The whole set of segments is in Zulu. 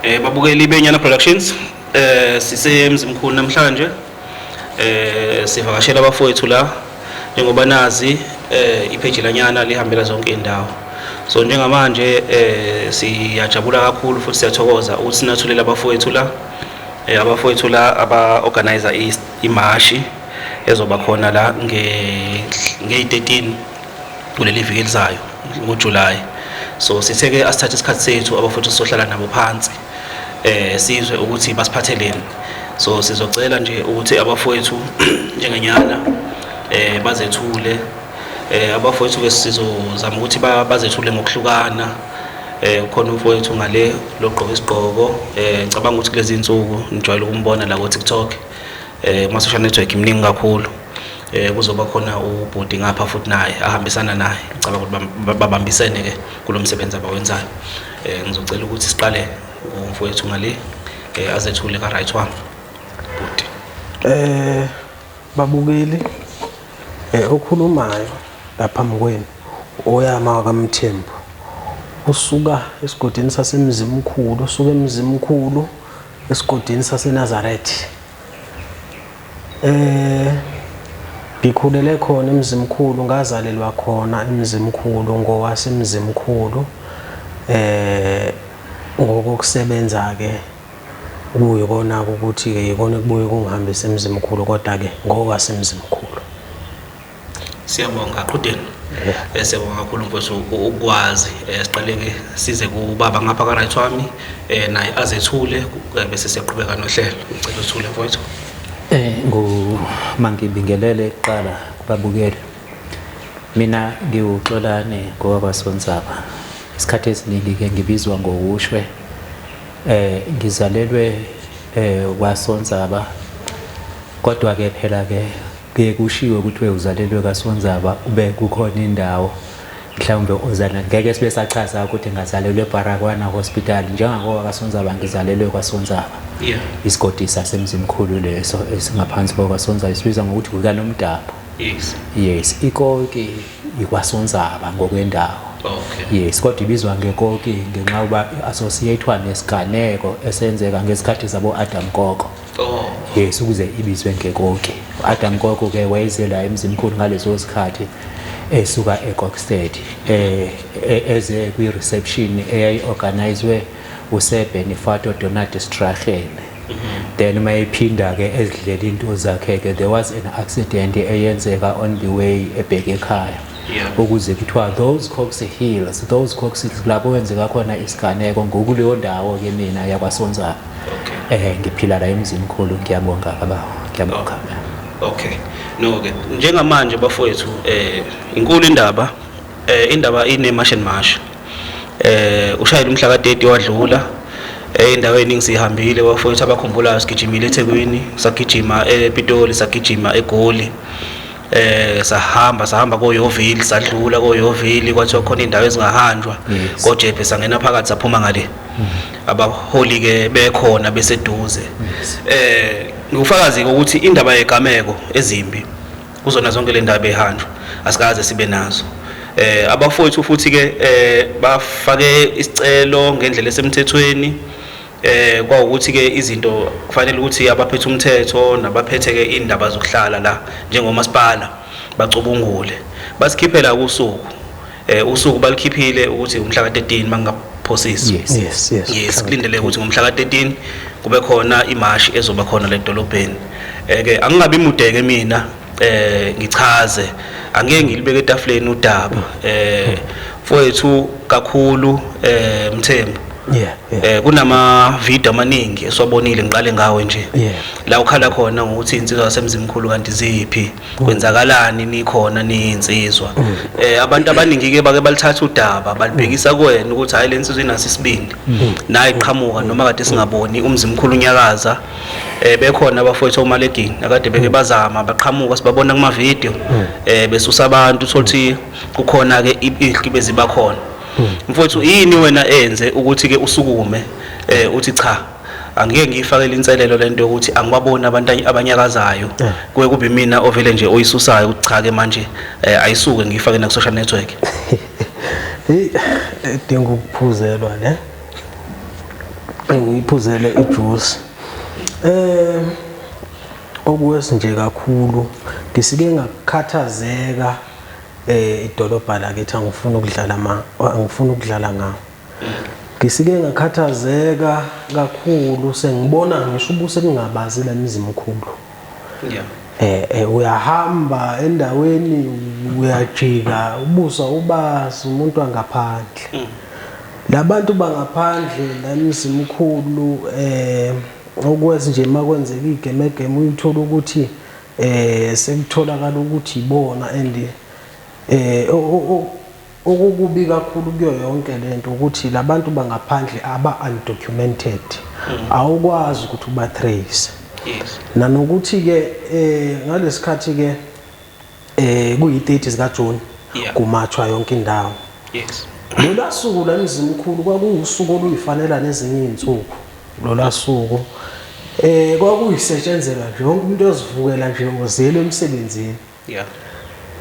Babukeli beNyana Productions, sisemzimkhulu namhlanje. Sivakashela abafowethu la, njengoba nazi ipage lanyana lihambela zonke indawo. So njengamanje siyajabula kakhulu futhi siyathokoza ukuthi sinathulela abafowethu la. Abafowethu la aba organizer imashi ezoba khona la nge 13 kuleli viki elizayo ngoJuly. So sithe ke asithathe isikhathi sethu, abafowethu sizohlala nabo phansi, sizwe ukuthi basiphatheleni. So sizocela nje ukuthi abafowethu njengenyana bazethule. Abafowethu ke sizozama ukuthi bazethule ngokuhlukana. Ukhona umfowethu ngale logqoka isigqoko, ngicabanga ukuthi kulezi insuku nijwayele ukumbona la ku TikTok, kuma social network iminingi kakhulu. Kuzoba khona ubhuti ngapha futhi naye ahambisana naye, ngicabanga ukuthi babambisene ke kulomsebenzi abawenzayo. Ngizocela ukuthi siqale ngomfowethu ngale, azethule ka right wami, bhuti. Babukeli, okhulumayo lapha kwenu oyama kaMthembu, usuka esigodini saseMzimkhulu, usuka eMzimkhulu esigodini saseNazaretha. Ngikhulele khona eMzimkhulu, ngazalelwa khona eMzimkhulu, ngowaseMzimkhulu. Ngokusebenza ke kuyikona ukuthi ke yikona kubuye kungihambise eMzimkhulu, kodwa ke ngowaseMzimkhulu. Siyabonga, Qhudeni. Siyabonga kakhulu mfowethu ukwazi. Siqale ke size kubaba ngapha ka right wami, naye azethule, bese siyaqhubeka nohlelo. Ngicela uthule, mfowethu. Ngu mangibingelele kuqala kubabukeli. Mina ngiwuXolane ngowakwaSonzaba. Isikhathi esiningi ke ngibizwa ngoWushwe. Ngizalelwe kwaSonzaba. Kodwa ke phela ke kuye kushiwe ukuthi uzalelwe kaSonzaba ube kukhona indawo mhlawumbe ozala, ngeke sibe sachaza ukuthi ngazalelwe eBaragwana Hospital. Njengakowa kaSonzaba, ngizalelwe kwaSonzaba. Isigodi sasemzimkhulu leso esingaphansi kwakwaSonzaba isibizwa ngokuthi kukaNomdabo. Yes, iKoki ikwaSonzaba ngokwendawo. Yes, kodwa ibizwa ngeKoki ngenxa yokuba i-associate nesiganeko esenzeka ngesikhathi zabo Adam Koko. Yes, ukuze ibizwe ngeKoki. Adam Koko ke wayeze la eMzimkhulu ngaleso sikhathi esuka eKokstad, eze kwi-reception eyayi-organizwe uSir Benifato Donald Strachan. Then mayephinda ke ezidlela into zakhe ke, there was an accident eyenzeka on the way ebheke ekhaya. Ukuze kuthiwa those Cox Hills, those Cox Hills lapho kwenzeka khona isiganeko ngokuleyo ndawo ke mina yakwaSonzaba. Ngiphila la eMzimkhulu, ngiyabonga baba, ngiyabonga. Okay. No ke njengamanje bafowethu, inkulu indaba, indaba ine March and March. Ushayela umhla ka30 wadlula. Indawo eningi sihambile bafowethu, abakhumbulayo, sigijimile eThekwini, sagijima ePitoli, sagijima eGoli. Sahamba sahamba koYoville, sadlula koYoville, kwathiwa khona indawo ezingahanjwa. KoJeppe sangena phakathi, saphuma ngale. Abaholi ke bekhona beseduze. Ngufakazi ukuthi indaba yegameko ezimbi kuzona zonke le ndaba ehanjwa asikaze sibe nazo. Abafowethu futhi ke bafake isicelo ngendlela esemthethweni, kwawukuthi ke izinto kufanele ukuthi abaphethe umthetho nabaphethe ke indaba zokuhlala la njengomasipala bacubungule, basikhiphela usuku. Usuku balikhiphile ukuthi umhla ka13 mangaphosisi. Yes. Yes, kulindeleke ukuthi ngomhla ka13 kube khona imashi ezoba khona le dolobheni. Ke angingabi mudeke mina, ngichaze, angeke ngilibeke etafuleni udaba. Mfowethu kakhulu, Mthembu. Kunama video amaningi esiwabonile, ngiqale ngawe nje. La ukhala khona ngokuthi insizwa yasemzimkhulu kanti ziphi, kwenzakalani, nikhona niyinsizwa. Abantu abaningi ke bake balithatha udaba balibhekisa kuwena ukuthi hayi, le nsizwa inaso isibindi. Nayi iqhamuka noma kade singaboni umzimkhulu unyakaza. Bekhona abafowethu oMalegini akade beke bazama baqhamuka, sibabona kuma video besusa abantu, uthola ukuthi kukhona ke ihlibe ziba khona. Mfowethu, yini wena enze ukuthi ke usukume uthi cha, angeke ngiyifakele inselelo lento yokuthi angibaboni abantu abanyakazayo, kuye kube mina ovele nje oyisusayo ukuthi cha ke manje ayisuke ngiyifake na ku social network? Hey, edinga ukuphuzelwa le. Ngiyiphuzele ijuice. Okuwesi nje kakhulu ngisike ngakhathazeka idolobha lakithi, angifuni ukudlala ma angifuni ukudlala ngawo. Ngisike ngakhathazeka kakhulu sengibona ngisho ubuse kungabazi la Mzimkhulu. Uyahamba endaweni uyajika ubuso ubazi umuntu angaphandle. Labantu bangaphandle la Mzimkhulu, okwenza nje makwenzeka igemegeme uyithola ukuthi sekutholakala ukuthi ibona, and okukubi kakhulu kuyo yonke lento ukuthi labantu bangaphandle aba undocumented, awukwazi ukuthi uba trace. Nanokuthi ke ngalesikhathi ke kuyi 30 zika June kumatshwa yonke indawo. Lola suku la Mzimkhulu kwakuwusuku oluyifanela nezinye izinsuku. Lola suku kwakuyisetshenzelwa nje, wonke umuntu ozivukela nje ozele emsebenzini.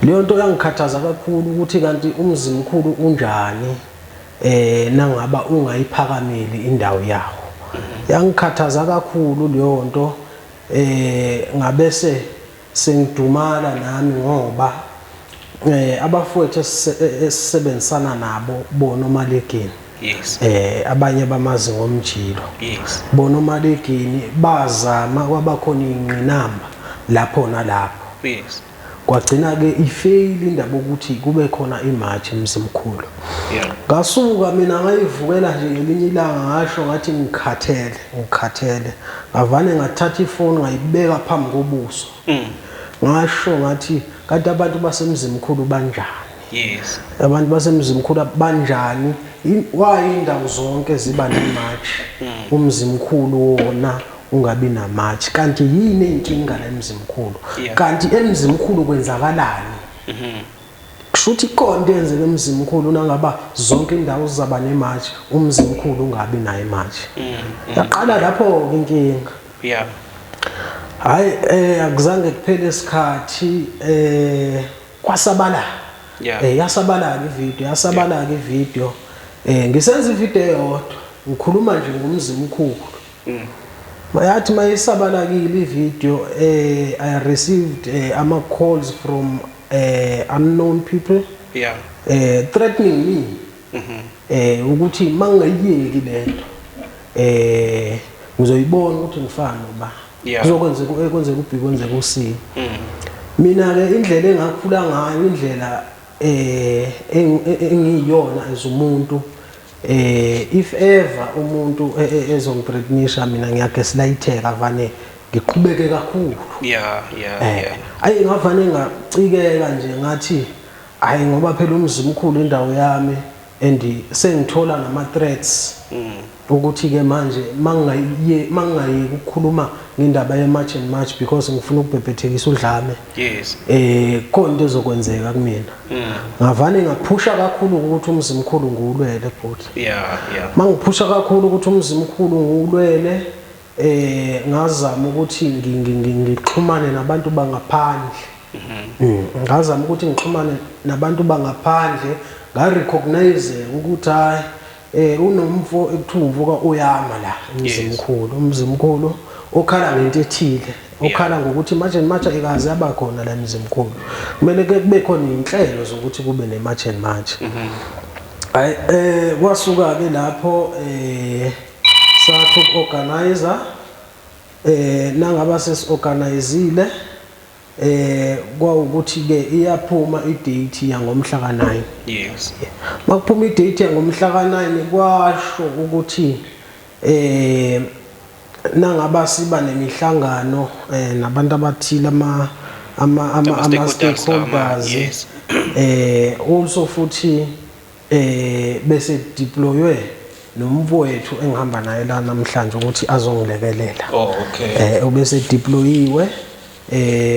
Leyo nto yangikhathaza kakhulu ukuthi kanti uMzimkhulu unjani nangaba ungayiphakameli indawo yawo. Yangikhathaza kakhulu leyo nto, ngabese sengidumala nami ngoba abafowethu esisebenzisana nabo bona oMalegeni, abanye bamazi ngomjilo, bona oMalegeni bazama kwabakhona ingqinamba lapho nalapho. Kwagcina ke ifail indaba ukuthi kube khona imarch eMzimkhulu. Ngasuka mina ngayivukela nje ngelinye ilanga, ngasho ngathi ngikhathele, ngikhathele. Ngavane ngathatha ifoni ngayibeka phambi kobuso. Ngasho ngathi kanti abantu baseMzimkhulu banjani? Abantu baseMzimkhulu banjani? Why indawo zonke ziba nemarch? UMzimkhulu wona ungabi namarch. Kanti yini inkinga la eMzimkhulu? Kanti eMzimkhulu kwenzakalani? Kushuthi ikhona into eyenzeka eMzimkhulu nangaba zonke indawo zizaba nemarch, uMzimkhulu ungabi nayo imarch. Yaqala lapho inkinga. Hayi, akuzange kuphele isikhathi, kwasabala. Yasabala ivideo, yasabala ivideo. Ngisenza ivideo eyodwa, ngikhuluma nje ngoMzimkhulu. Mayathi mayisabalakile ivideo, I received ama calls from unknown people threatening me ukuthi mangingayiyeki lento ngizoyibona ukuthi ngifana noba kuzokwenzeka kwenzeka uB, kwenzeka uC. Mina ke indlela engakhula ngayo, indlela engiyiyona as umuntu, if ever umuntu ezongithreatenisha mina ngiyagaslighteka, vane ngiqhubeke kakhulu. Ayi, ngavane ngacikeka nje ngathi hayi, ngoba phela uMzimkhulu indawo yami and sengithola nama threats ukuthi ke manje mangingaye mangingayeki ukukhuluma ngendaba ye March and March because ngifuna ukubhebhethekisa udlame, khona into ezokwenzeka kumina. Ngavane ngaphusha kakhulu ukuthi uMzimkhulu ngiwulwele futhi. Mangiphusha kakhulu ukuthi uMzimkhulu ngiwulwele, ngazama ukuthi ngixhumane nabantu bangaphandle. Ngazama ukuthi ngixhumane nabantu bangaphandle, nga recognize ukuthi hayi, unomfo ekuthiwa umfo uyama la eMzimkhulu, uMzimkhulu okhala ngento ethile, okhala ngokuthi March and March ayikaze yabakhona la eMzimkhulu, kumele ke kube khona inhlelo zokuthi kube ne March and March. Hayi, kwasuka ke lapho sathi ukorganizer, nangaba sesiorganizile, kwawukuthi ke iyaphuma idate yangomhla ka9. Makuphuma idate yangomhla ka9 kwasho ukuthi nangaba siba nemihlangano nabantu abathile ama stakeholders, also futhi bese deploywe nomfowethu engihamba naye la namhlanje ukuthi azongilekelela. Oh, okay. Ubese deployiwe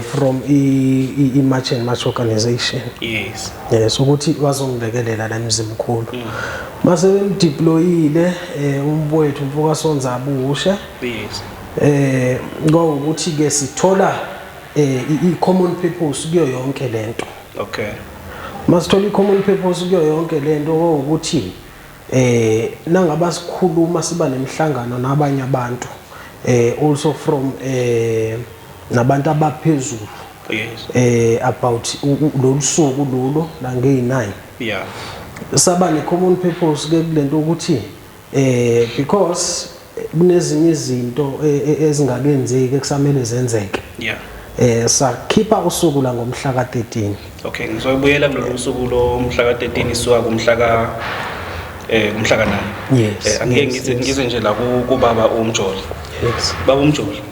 from i March and March organization. Yes, ukuthi wazongilekelela la eMzimkhulu. Mase bemdeployile umfowethu umfoka Sonzabushe. Kwawukuthi ke sithola i common purpose kuyo yonke lento. Masithola i common purpose kuyo yonke lento ukuthi Nangaba sikhuluma siba nemihlangano nabanye abantu, also from nabantu abaphezulu. Yes. About lolu suku lolo la ngeyi-9. Saba ne common purpose ke kulento ukuthi because kunezinye izinto ezingakenzeki ekusamele zenzeke. Sakhipha usuku la ngomhla ka-13. Okay, ngizobuyela kulolu suku lo mhla ka-13 isuka kumhla ka kumhla ka-9. Yes. Angeke ngize nje la kubaba uMjoli. Yes. Baba uMjoli.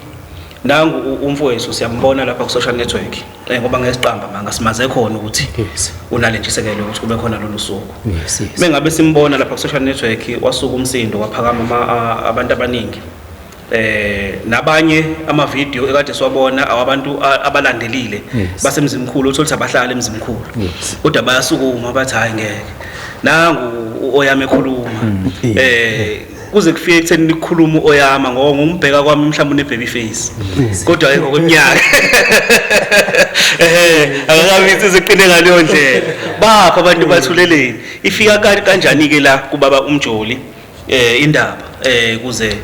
Nangu umfowethu siyambona lapha ku social network. Ngoba ngesiqamba manga simaze khona ukuthi Yes. unale ntshisekelo ukuthi kube khona lolu suku. Yes. Mengabe simbona lapha ku social network wasuka umsindo waphakama abantu abaningi. Nabanye ama video ekade siwabona awabantu abalandelile basemzimkhulu, uthola ukuthi abahlala emzimkhulu. Kodwa bayasukuma bathi hayi ngeke. Nangu Oyama ekhuluma. Kuze kufike ekutheni nikhuluma Oyama ngoba ngombheka kwami mhlawumbe une baby face. Kodwa ayikho kweminyaka. Akakabi isiqine ngaleyo ndlela. Bapha abantu bathuleleni. Ifika kanjani ke la kubaba uMjoli indaba kuze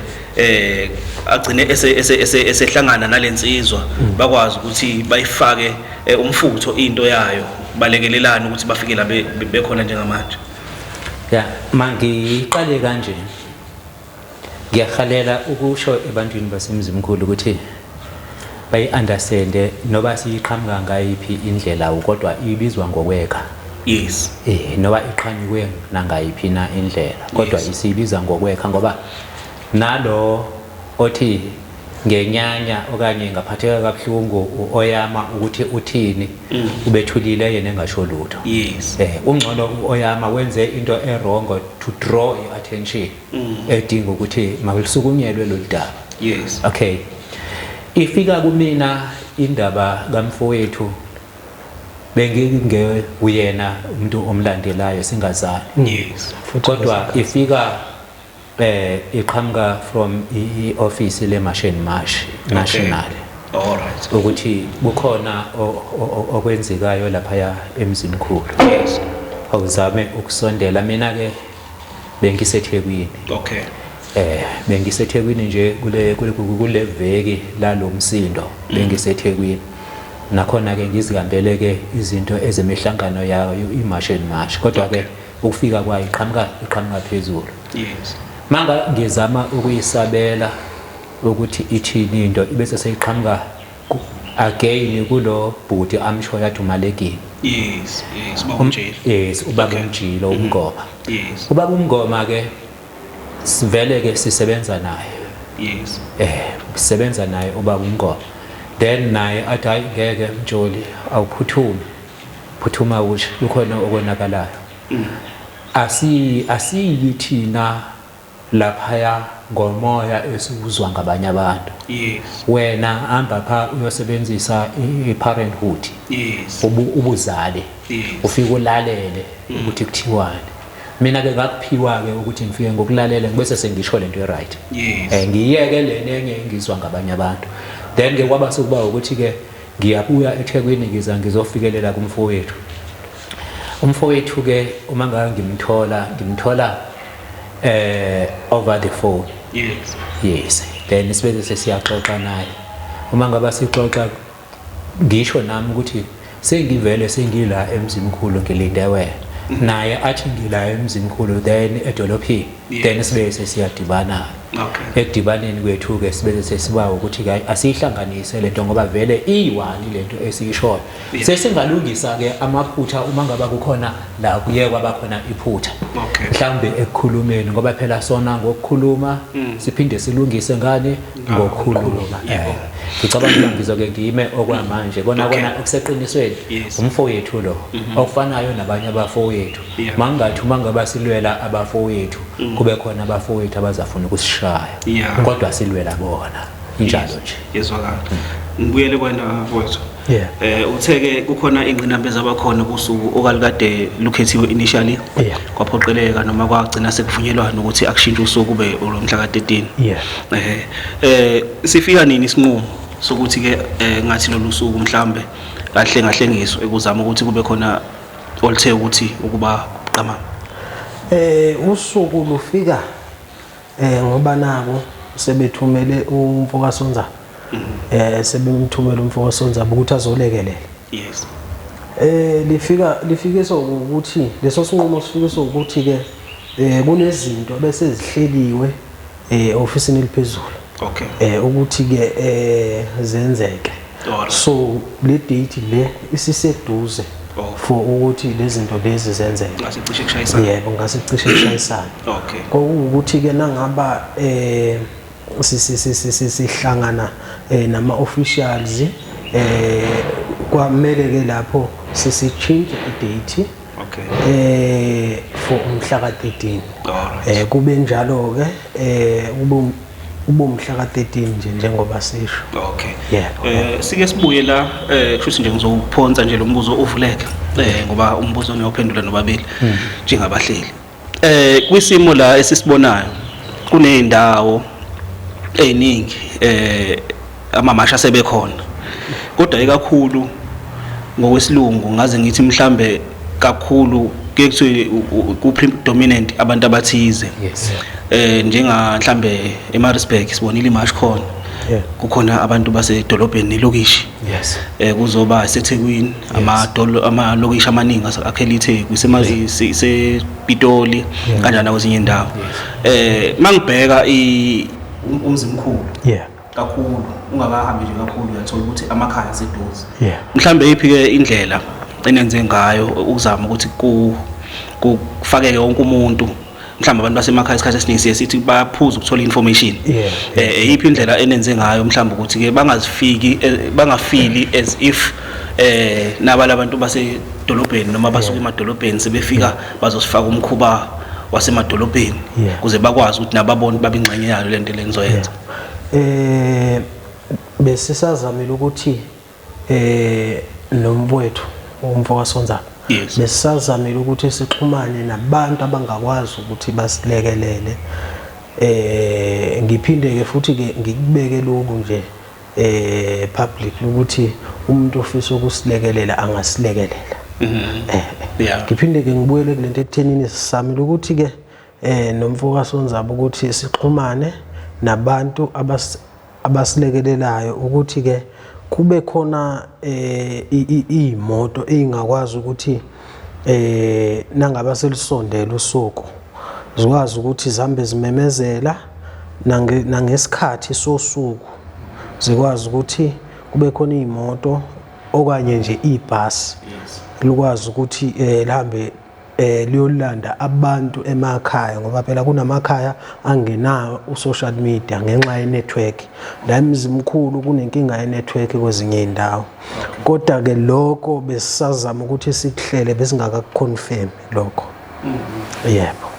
agcine esehlangana nalensizwa bakwazi ukuthi bayifake umfutho into yayo balekelelana ukuthi bafike la bekhona njengamanje. Ya, mangiqale kanje. Ngiyahalela ukusho ebantwini basemzimkhulu ukuthi bayi-understande noba siyiqhamuka ngayiphi indlela kodwa ibizwa ngokwekha. Yes. Noba iqhanyukwe nangayiphi na indlela kodwa isibiza ngokwekha ngoba nalo othi ngenyanya okanye ngaphatheka kabuhlungu Oyama ukuthi uthini ubethulile yena engasho lutho. Yes. Ungcono Oyama wenze into erongo to draw attention edinga ukuthi makusukunyelwe lolu daba. Yes. Okay. Ifika kumina indaba kamfowethu benginge uyena umuntu omlandelayo singazani. Yes. Kodwa ifika iqhamuka from i-office le March and March National. All right. Ukuthi kukhona okwenzekayo lapha emzimkhulu. Yes. Awuzame ukusondela mina ke bengiseThekwini. Okay. BengiseThekwini nje kule veki lalomsindo bengiseThekwini. Nakhona ke ngizihambele ke izinto ezemihlangano yayo iMarch and March kodwa ke ukufika kwayo iqhamuka phezulu. Yes. Manga ngizama ukuyisabela ukuthi ithini into ibese seyiqhamuka again kulo bhuti amsho yathi uMalekini. Yes, yes, ubaba uMjilo. Yes, ubaba uMjilo uMngoma. Yes. Ubaba uMngoma ke sivele ke sisebenza naye. Yes. Sisebenza naye ubaba uMngoma. Then naye athi hayi ngeke Mjoli awuphuthume. Phuthuma usho kukhona okonakalayo. Asiyi thina laphaya ngomoya esiwuzwa ngabanye abantu. Yes. Wena hamba pha uyosebenzisa i-parenthood. Yes. Ubuzali. Yes. Ufike ulalele ukuthi kuthiwani. Mina ke ngakuphiwa ke ukuthi ngifike ngokulalela ngibese sengisho lento e-right. Yes. Ngiyeke lena enye engizwa ngabanye abantu. Then ke kwaba sekuba ukuthi ke ngiyabuya eThekwini ngiza ngizofikelela kumfowethu. Umfowethu ke uma ngimthola over the phone. Yes. Yes. Then sibe sesiyaxoxa naye. Uma ngaba sixoxa ngisho nami ukuthi sengivele sengila emzimkhulu ngilinde wena. Naye athi ngila emzimkhulu then edolophini. Then sibe sesiyadibana. Okay. Ekudibaneni kwethu ke sibe sesibawa ukuthi ke asihlanganise lento ngoba vele iyi-one lento esiyishoyo. Sesingalungisa ke amaphutha uma ngaba kukhona la kuye kwaba khona iphutha. Okay. Mhlawumbe ekukhulumeni ngoba phela sona ngokukhuluma siphinde silungise ngani ngokukhuluma. Ngicabanga ukuthi ngizoke ngime okwamanje kona kona okuseqinisweni umfowethu lo okufanayo nabanye abafowethu. Mangathi uma ngaba silwela abafowethu kube khona abafowethu abazafuna ukusishaya. Kodwa silwela bona. Injalo nje. Yezwakala. Ngibuyele kwena mfowethu. Utheke kukhona ingqinamba ezabakhona kusuku okalikade lukhethiwe initially. Kwaphoqeleka noma kwagcina sekuvunyelwana ukuthi akushintshe usuku kube lomhla ka-13. Sifika nini isinqumo sokuthi ke ngathi lolu suku mhlambe kahle ngahlengiswe ukuzama ukuthi kube khona oluthe ukuthi ukuba qama? Usuku lufika ngoba nabo sebethumele umfo kaSonzaba. Sebemthumela umfo kaSonzaba ukuthi azolekelela. Yes. Lifika lifikiswa ukuthi leso sinqumo sifikiswa ukuthi ke kunezinto bese zihleliwe ofisini eliphezulu. Okay. Ukuthi ke zenzeke. So le date le isiseduze for ukuthi lezi zinto lezi zenzeke. Ngase cishe kushayisana. Yebo, ngase cishe kushayisana. Okay. Kwakuwukuthi ke nangaba sihlangana nama officials kwamele ke lapho sisichange i-date. Okay. For umhla ka-13. Alright. Kube njalo ke kube umhla ka-13 nje njengoba sisho. Okay. Yebo. Sike sibuye la, kusho nje ngizokuphonsa nje lo mbuzo uvuleke ngoba umbuzo ngiyophendula nobabili njengabahleli. Kwisimo la esisibonayo kunezindawo eziningi amamasha sebekhona, kodwa ikakhulu ngokwesilungu ngaze ngithi mhlambe kakhulu kuye kuthiwe ku predominant abantu abathize. Yes. Njenga mhlambe eMaritzburg sibonile imash khona. Kukhona abantu basedolobheni nelokishi. Yes. Kuzoba eseThekwini, amalokishi amaningi akhela iTheku, isePitoli, kanjalo nakwezinye indawo. Mangibheka umzimkhulu. Yeah. Kakhulu ungakahambi nje kakhulu uyathola ukuthi amakhaya aseduze. Yeah. Mhlambe iphi ke indlela enenze ngayo ukuzama ukuthi kufakeke wonke umuntu, mhlawumbe abantu basemakhaya isikhathi esiningi siye sithi bayaphuza ukuthola information. Iphi indlela enenze ngayo mhlawumbe ukuthi ke bangazifiki, bangafili as if naba labantu basedolobheni noma basuka emadolobheni sebefika bazosifaka umkhuba wasemadolobheni kuze bakwazi ukuthi nababone babe ingxenye yayo lento lenizoyenza. Besisazamile ukuthi nomfowethu umfo kaSonzaba. Yes. Besisazamile ukuthi sixhumane nabantu abangakwazi ukuthi basilekelele. Ngiphinde ke futhi ke ngikubeke lokhu nje public ukuthi umuntu ofisa ukusilekelela angasilekelela. Ngiphinde ke ngibuyele kulento ekuthenini sisamile ukuthi ke nomfo kaSonzaba ukuthi sixhumane nabantu abasilekelelayo ukuthi ke kube khona imoto engakwazi ukuthi nangaba selisondela usuku zikwazi ukuthi zihambe zimemezela nangesikhathi sosuku, zikwazi ukuthi kube khona imoto okanye nje ibhasi likwazi ukuthi lihambe liyolanda abantu emakhaya, ngoba phela kunamakhaya angenawo u-social media ngenxa ye-network. La emzimkhulu kunenkinga ye-network kwezinye indawo. Kodwa ke lokho besisazama ukuthi sikuhlele, besingakakuconfirm lokho. Yebo.